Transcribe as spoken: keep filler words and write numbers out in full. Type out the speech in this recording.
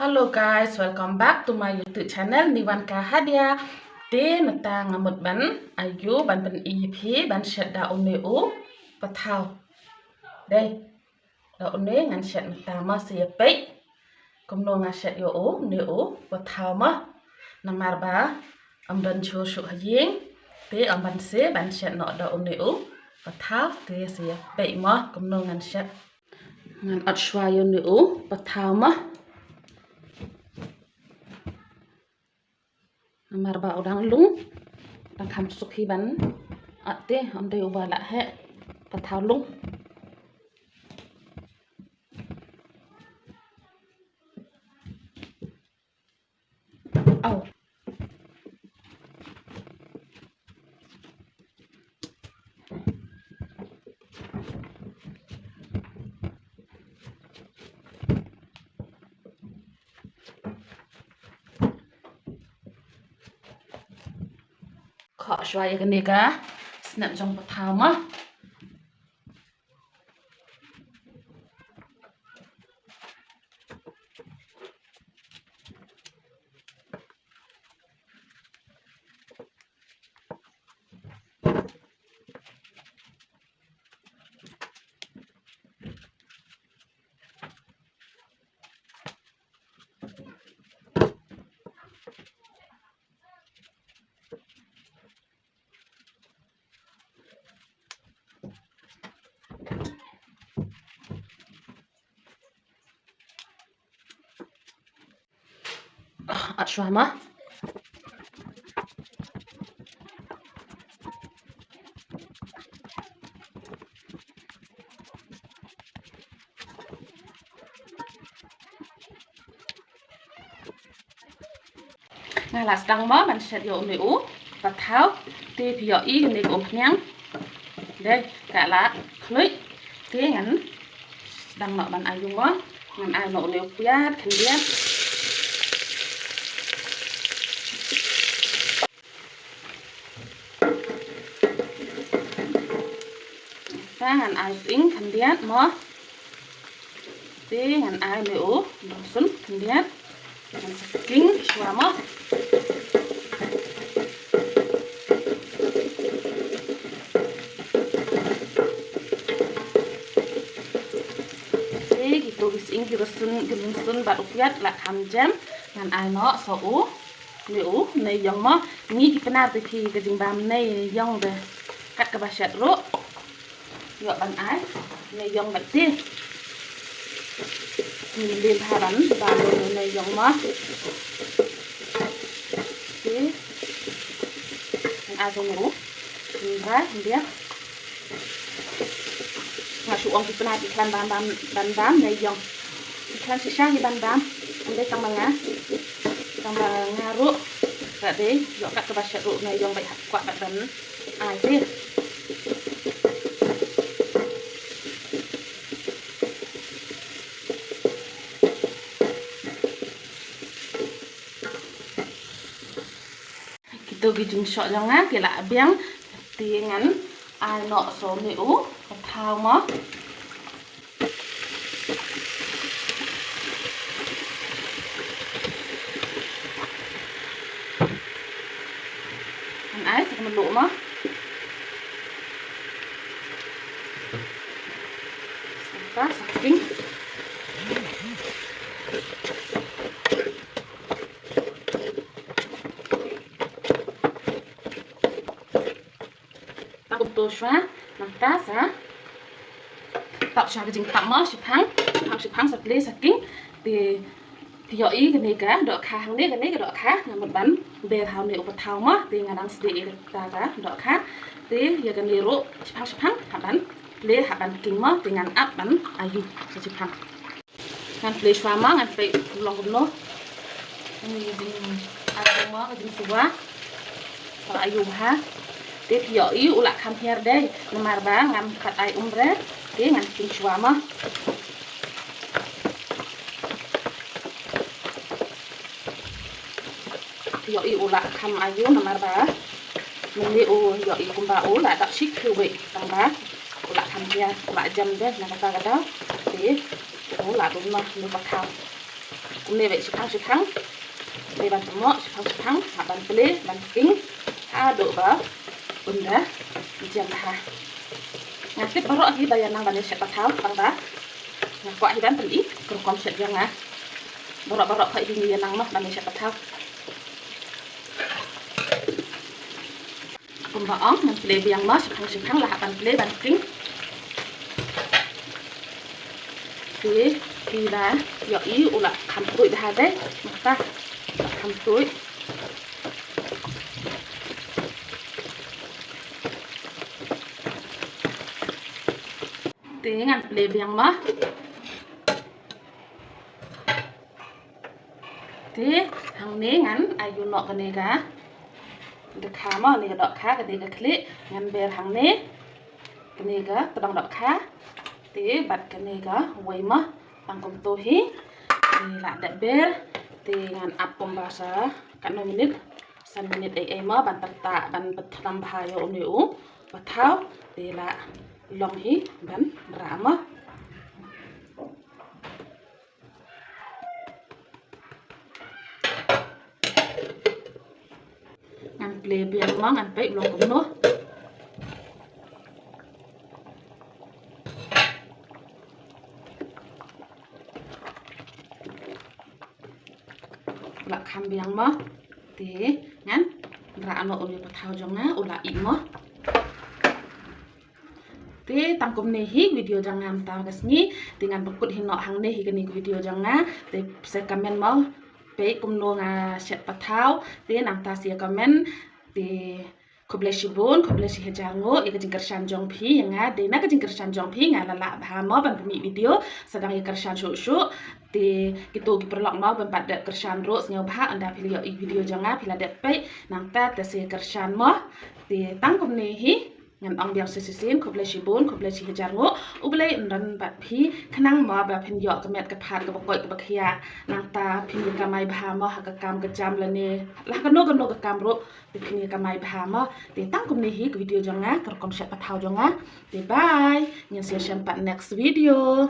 Hello guys, welcome back to my YouTube channel, Niwan Kahadia. Te mynta nga mut ban ayu ban pyni ïa phi ban shet da une u pathaw. Dei, da une ngan shet mynta ma, sa ïa peit kumno nga shet ïa une u pathaw ma. Namar ba ym don jhur shuh ha ïing, te ym ban se ban shet noh da une u pathaw, te sa ïa peit ma kumno ngan shet. Ngan ot shuwa ïa une u pathaw ma. Namar ba u dang lung, dang kham suk hi ban ot, te ym dei uba lah heh, pathaw lung. Au. Khoh shuwa ïa kane ka snep jong pathaw ma. Ot shuwa ma. Nga la sdang mo ban shet ïa une u pathaw, te phi ïohi kane ka umphniang. Dei, ka la khluit, te ngan sdang noh ban ayu mo, ngan ai noh une u piat khyndiat. Te ngan ai sying khyndiat mo. Te ngan ai une u rynsun khyndiat. Ngan sa king shuwa mo. Te kito ki sying ki rynsun, ki rynsun bad u piat la kham jem. Ngan ai noh sa u Une u, une ïong mo, ngi ki Pnar te phi ka jingbam une ïong de kat kaba shet ruh. Ïoh ban ai une ïong bad te. Ngi mlien bha ban bam une ïong mo. Te ngan ai une u. Ngi bha, ngi bha. Nga shu ong ki Pnar ki khlaiñ ban bam, ban bam une ïong. Ki khlaiñ shisha ki ban bam. Ym dei tang ma nga. Tang ma nga ruh. Ka dei ïoh kat kaba shet ruh une ïong bad hap kwah bad ban ai te. Kito ki jingshoh jong nga ki la biang. Te ngan ai noh sa une u pathaw mo. Ngan ai sa ka mluh mo. Sa ka, sa ka king. Tang kumto shuwa, nangta sa tap shuwa ka jingtap mo, shiphang, shiphang, shiphang, sa plie, sa king. Te, te ïohi kane ka dohkha hangne, kane ka dohkha, nga mut ban ber ha une u pathaw mo, te nga dang sdie ïa kata ka dohkha. Te ïa kane ruh, shiphang, shiphang, hap ban plie, hap ban king mo, te ngan ap ban ayu, sa shiphang. Ngan plie shuwa mo, ngan peit long kumno. Ngi jing ai mo ka jingshuwa. Ka la ayu bha. Te phi ïohi u la kham hiar dei. Namar ba ngam pat ai umre. Te ngan plie shuwa mo. Phi ïohi u la kham ayu namar ba mynne u ïohi kumba u la dap shikhe wei tang ba u la kham hiar, u la jem dei na kata ka daw. Te u la dum noh une u pathaw. Hangne beit shiphang shiphang. Te ban tymmoh shiphang shiphang, hap ban plie ban king haduh ba un da jem bha. Nga tip baroh hi ba ïa nang ban ïa shet pathaw, tang ba nga kwah hi ban pyni ka rukom shet jong nga. Baroh baroh phi hi ngi ïa nang noh ban ïa shet pathaw. Kumba ong, ngan plie biang mo, shiphang shiphang la hap ban plie ban king. Te phi la ïohi u la kham tuid ha dei, mynta la kham tuid. Te ngan plie biang mo. Te hangne ngan ai ïa u noh kane ka dohkha mo, kane ka dohkha, kane ka khlieh ngan ber hangne. Kane ka tdong dohkha. Te bad kane kawei mo, tang kumto hi. Te la dep ber. Te ngan ap kumba sa katno minit, san minit ei ei mo, ban tyrta ban pynthymmai bha ïa une u pathaw. Te la long hi ban rah mo. Ngan plie biang mo, ngan peit long kumno. La kham biang mo. Te ngan rah noh u pathaw jong nga u la ih mo. Te tang kumne hi video jong nga mynta ka sngi. Te ngan pynkut hi noh hangne hi kane ka video jong nga. Te sa comment mo, peit kumno nga shet pathaw. Te nangta sa comment. Te khublei shibun, khublei shihajar nguh ïa ka jingkyrshan jong phi ïa nga. Dei na ka jingkyrshan jong phi nga la lah bha mo ban pynmih video, sa dang ïa kyrshan shuh shuh. Te kito ki paralok mo ban pat dep kyrshan ruh, sngewbha ynda phi la ïohi video jong nga phi la dep peit, nangta te sa ïa kyrshan mo. Te tang kumne hi. Ngan ong biang sa shisien, khublei shibun, khublei shihajar nguh. U Blei un don bad phi, khnang mo ba phin ïoh ka met ka phad kaba koit kaba khiah. Nangta phin ïa kamai bha mo ha ka kam ka jam lane la kano kano ka kam ruh, te phin ïa kamai bha mo. Te tang kumne hi ka video jong nga, ka rukom shet pathaw jong nga. Te bye. Ngin sa ïashem pat next video.